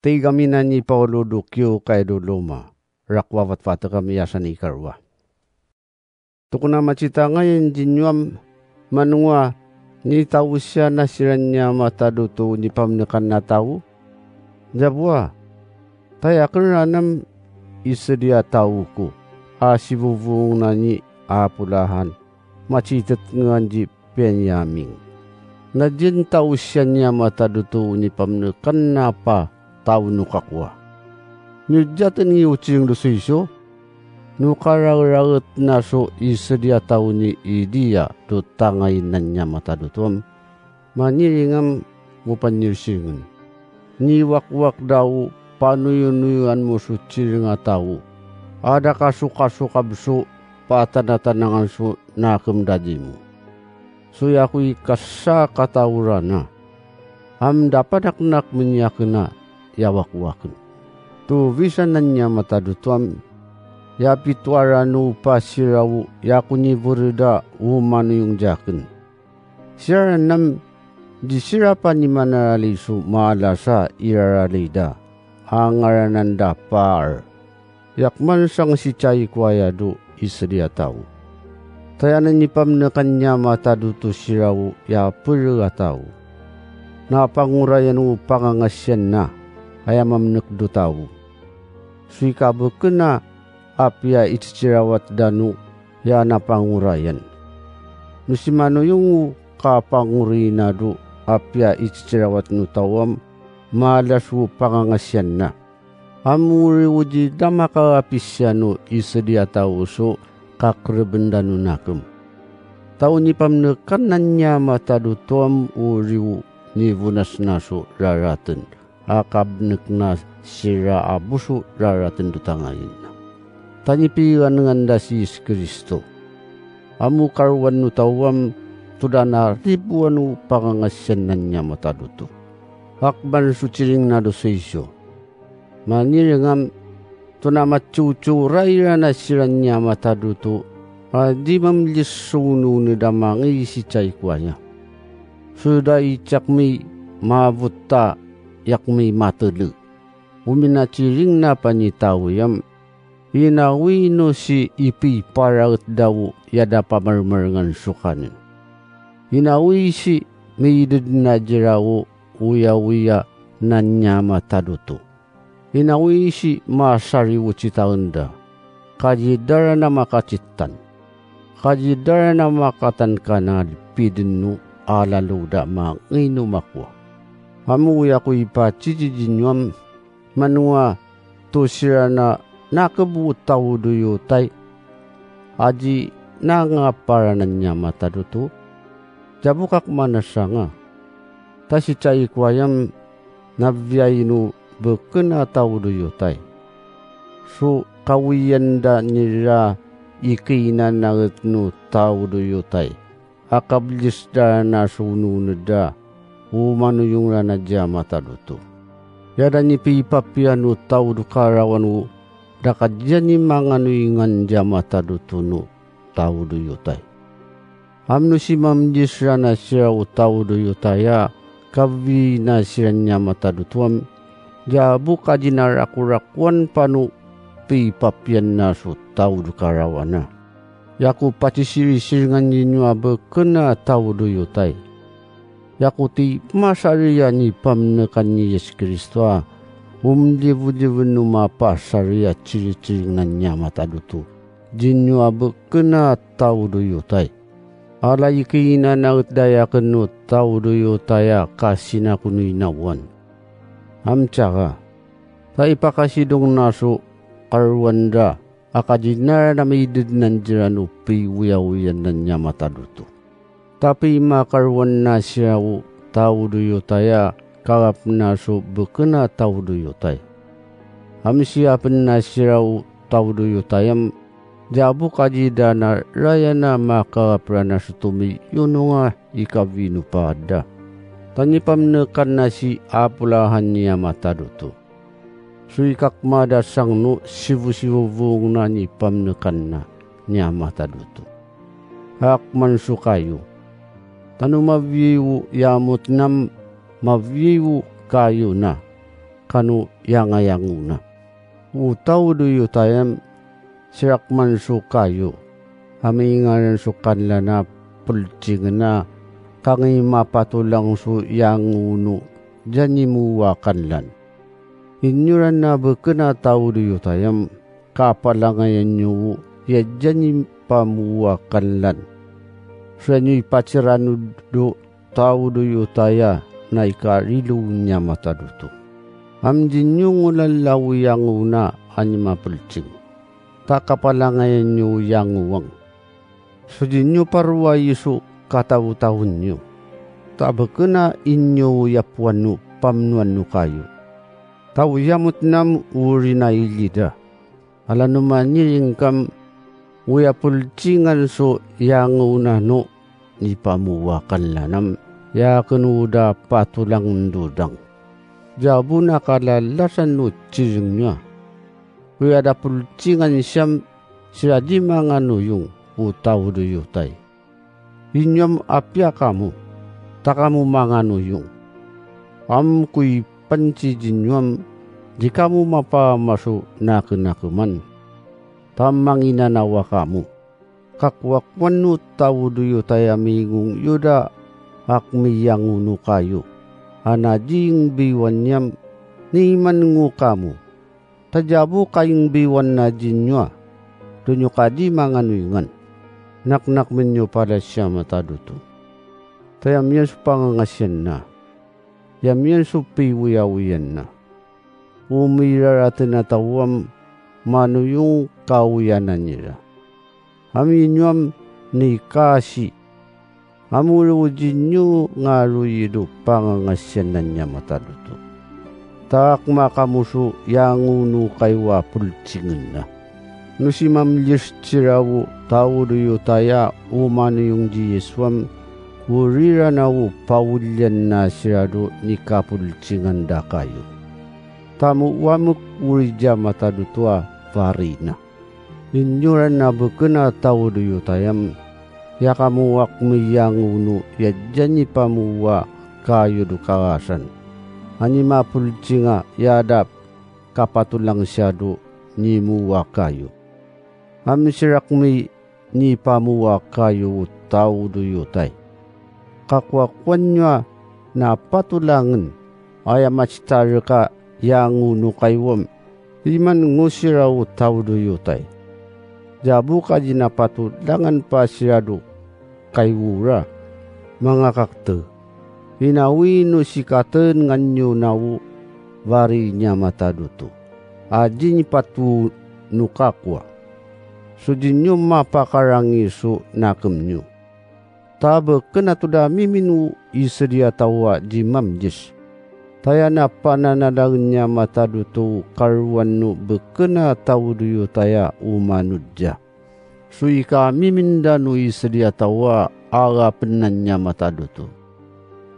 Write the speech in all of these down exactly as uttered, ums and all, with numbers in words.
Teg aminan i Paolo do kiyokay do Loma, rako a vatvatek am i asana i karoa. Tokona macita ngayan dinyo am, manoa ni tawosiya na siran ni amata do to ni pamnekan na tawo? Jabowa, tayaken ran am i sedi a tawo ko a sivovong na ni Apolahan, macitet ngan di Benyamin. Na diyan tawosiyan ni amata do to ni pamnekan na pa tawo no kakowa. Miodiyaten ngi o tireng do soiso, no karagaraget na so i sedi a tawo ni Iliya do tangayinan ni amata do to am, manireng am go panirsirengen. Ni wakwak dawo panoyonoyoan mo so tireng a tawo, a da kasokasok ab so patanatanangan so nakem da dimo. So yako i kasa katawo rana. Am da panaknak meniyaken a ya wakwaken. To wisanan ni amata do to am, ya pitowa rano pa sira o yako ni vere da o manoyong jaken. Sira ran am di sira pa ni manaraley so maalasa i raraley da, angaranan da paal. Yak mansang si cayi kowaya do i sedi a tawo. Tayana ni pamnekan ni amata do to sira o ya pere a tawo. Na pangorayan o pangangasiyan na aya mamnek do tawo. So i kabeken a apiya i cicirawat da no ya na pangorayan. No si manoyong o kapangorina do apiya i cicirawat no tawo am, malas o pangangasiyan na. Am ori odi da makarapisiya no i sedi a tawo so kakereben da no nakem. Tawo ni pamnekanan ni amata do to am ori o ni vonas na so raraten a kabnek na sira a bo so raraten do tangayin na. Tani piranengan da si Yesus Kristo. Amo karowan no tawo am to da na ribowan o pangangasiyan nan ni amata do to. Akman so tireng na do soiso. Manireng am to na macowcow raira na siran ni amata do to a di mamlis so ononed a mangi si cayi kowaya. So da i cakmi mavotta yakmi matele. O mina tireng na pa ni tawi am. Ina wi no si i piparaet dawo ya da pamaremarngan so kanen. Ina wi si mi ided na dira o oyaoya nan ni amata do to. Ina wi si masari o citaen da. Ka di dara na makacittan. Ka di dara na makatan kana di piden no alalo da mangi no makowa. Amo yako i pacidi dinyo am. Manowa to sira na nakebo tawo do yotay. Adi na nga paranan ni amata do to. Jabokak mana sanga. Tasi cayi kowaya am na viyai no beken a tawo do yotay. So kawiyan da nira i kina na et no tawo do yotay. Akablis da na so ononed da o manoyong ra na di amata do to. Ya da ni pipapiya no tawo do karawan o da ka di ani mangano ingan di amata do to no tawo do yotay. Am no si mamlis ra na sira o tawo do yotay a kawi na siran ni amata do to am. Jabok adi na rakorakowan pa no pipapiyan na so tawo do karawan a. Yako patisirisiringan dinyo a beken a tawo do yotay. Yako ti masari a ni pamnekan ni Yesu Kristo a om diwodiwon no mapasari a ciriciring nan ni amata do to. Dinyo a beken a tawo do yotay. Ala i kina na et dayaken no tawo do yotay a kasina kono inawan. Am caga. Ta i pakasidong na so karowan da a ka di nara na mided nan dira no piwoyawoyan nan ni amata do to. Tapi makarowan na sira o tawo do yotay a karap na so beken a tawo do yotay. Am si apen na sira o tawo do yotay am. Jabok adi da na raya na makarap ra na so tomi yononga i kawi no pa da. Tani pamnekan na si Aporahan ni amata do to. So i kakma da sang no sivosivo vong na ni pamnekan na ni amata do to. Akman so kayo. Tano mawiyo yamot nam mawiyo kayo na. kano yanga yangona. O tawo do Yotaya am, sirak man so kayo a miingaren so kanlan a polcingna kangima patolang so yangono, jani mowa kanlan. Inyoran a bekena tawo do Yotaya am, kapalangayan yo o ya jani pamowa kanlan. So anyo i patirano do tawo do Yotaya na i karilo ni amata doto. Am dinyo ngolalla o yangona ani mapolcing. Ta kapalangayan yo o yangowan. So dinyo parowayi so katawotawon yo. Ta bekena inyo o yapowan no pamnowan no kayo. Ta o yamot nam o rina ili da. Alano maniring kam o ya polcingan so yangonan no ni pamowa kanlan am, ya keno da patolang ndodang. Jabo na kalalasan o ciring ni a. O ya da polcingan siam sira di mangano yong o tawo do Yotaya. Inyo am apiya kamo, ta kamo mangano yong. Am ko i panci dinyo am, di kamo mapamaso nakenakeman. Ta manginanawa kamo. Kakowakowan o tawo do Yotaya a miingong yo da ak miyangono kayo. Ana di ingbiwan ni am, ni iman ngo kamo. Ta jabo ka ingbiwan na dinyo a. Donyo ka di mangano ingan. Naknak men yo pada si amata doto. Ta yam iyan so pangangasian na. Yam iyan so piwoyawoyan na. O miraraten a tawo am manoyong kawoyanan ira. Am inyo am ni kasi. Am oro o dinyo ngaroye do pangangasianan ni amata doto. Ta ak ma kamo so yangono kayo a polcingen na. No si mamlies tira o tawo do Yotaya o manoyong di Yesu am, o rira na o pawolian na sira do ni kapolcingan da kayo. Ta mo wamek o ri di amata doto a fari na. Inyoran a beken a tawo do Yotaya am, ya kamo ak miyangono ya jani pamowa kayo do kawasan. Ani mapolcinga ya da kapatolang siya do ni mowa kayo. Am sirak mi ni pamowa kayo o tawo do Yotaya. Kakowakowan yo a na patolangen a ya matitarek a yangono kayo am, iman ngo sira o tawo do Yotaya. Jabo ka di na patolangan pa sira do kayo ra. Manga kakte. Ina wi no si katengan yo na o fari ni amata doto. A di ni pato no kakowa. So dinyo mapakarangi so nakem yo. Ta beken a toda mimin o Isiriya tawa di mamlies. Ta ya na pananadaen ni amata doto o karowan no beken a tawo do Yotaya o manodja. So i kamimin da no Isiriya tawa a rapenan ni amata doto.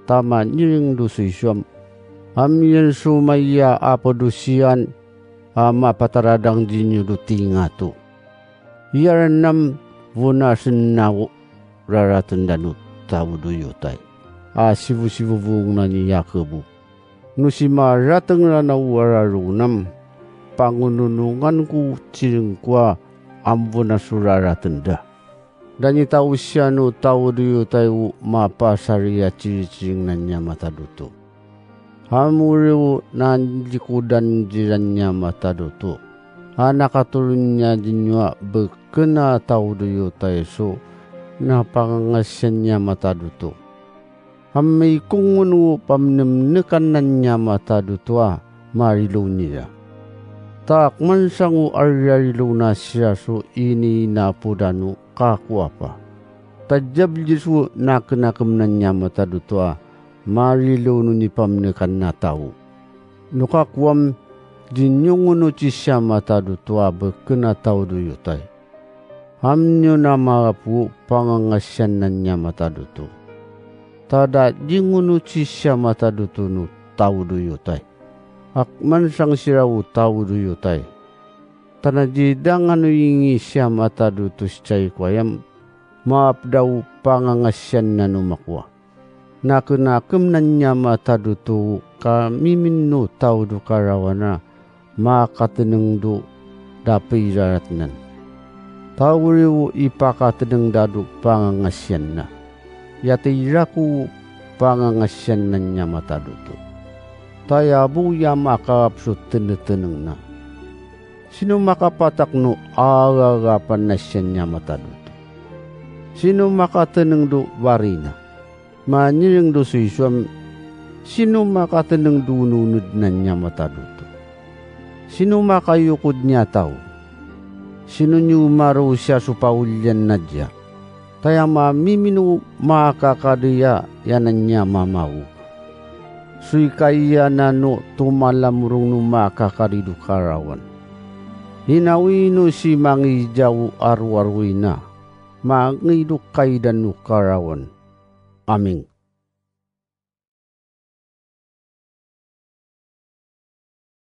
Ta maniring do so iso am. Am iyan so maiya a podosiyan a mapataradang dinyo do tingato. Iyaran am vonasen na o raraten da no tawo do Yotaya. A sivosivo vongona ni Yakobo. No si marateng ra na o araroon am. Pangononongan ko tiring ko a am vona so raraten da. Da ni tawo siya no tawo do Yotaya o mapasari a tiritiringnan ni amata doto. Am ore o nandikodan diran ni amata doto. A na katoron ni a dinyo a beken a tawo do Yotaya so na pangangasian ni amata doto. Am ikongon o pamnemnekanan ni amata doto a marilow nira. Ta ak mansang o ariarilow na sira so ini ina podan o kakowa pa. Ta jablies o nakenakemnan ni amata doto a marilow no ni pamnekan na tawo. No kakowa am di nyongono ti si amata doto a beken a tawo do Yotaya. Am nyo na marapo o pangangasianan ni amata doto. Ta da dingono ti si amata doto no tawo do Yotaya. Ak mansang sira o tawo do Yotaya. Ta na di dangano ingi si amata doto si cayi kowa yam. Maap da o pangangasianan o makowa. Na kena kemnan ni ama tado to ka mimin no taodo karawan a makateneng do da pe iraratnan. Tawo rewo ipakateneng da do pangangasianna. Ya te irako wo pangangasiannan ni ama tado to. Taya bo ya makarap so tenetenengna. Sino makapatak no ararapan na sian ni ama tado to? Sino makateneng do warina? Manireng do so iso am, sino makateneng do ononod na ni ama tado to? Sino makayokod ni ataw? Sino ni omaroro sia so paolian na dia? Taya mamimin o makakadei a yanan ni ama mawo. So ikaiyanan o tomalamorong no makakadei do karawan. Inawi no si mangiza o aroaro ina, mangei do kaidan o karawan. Amin.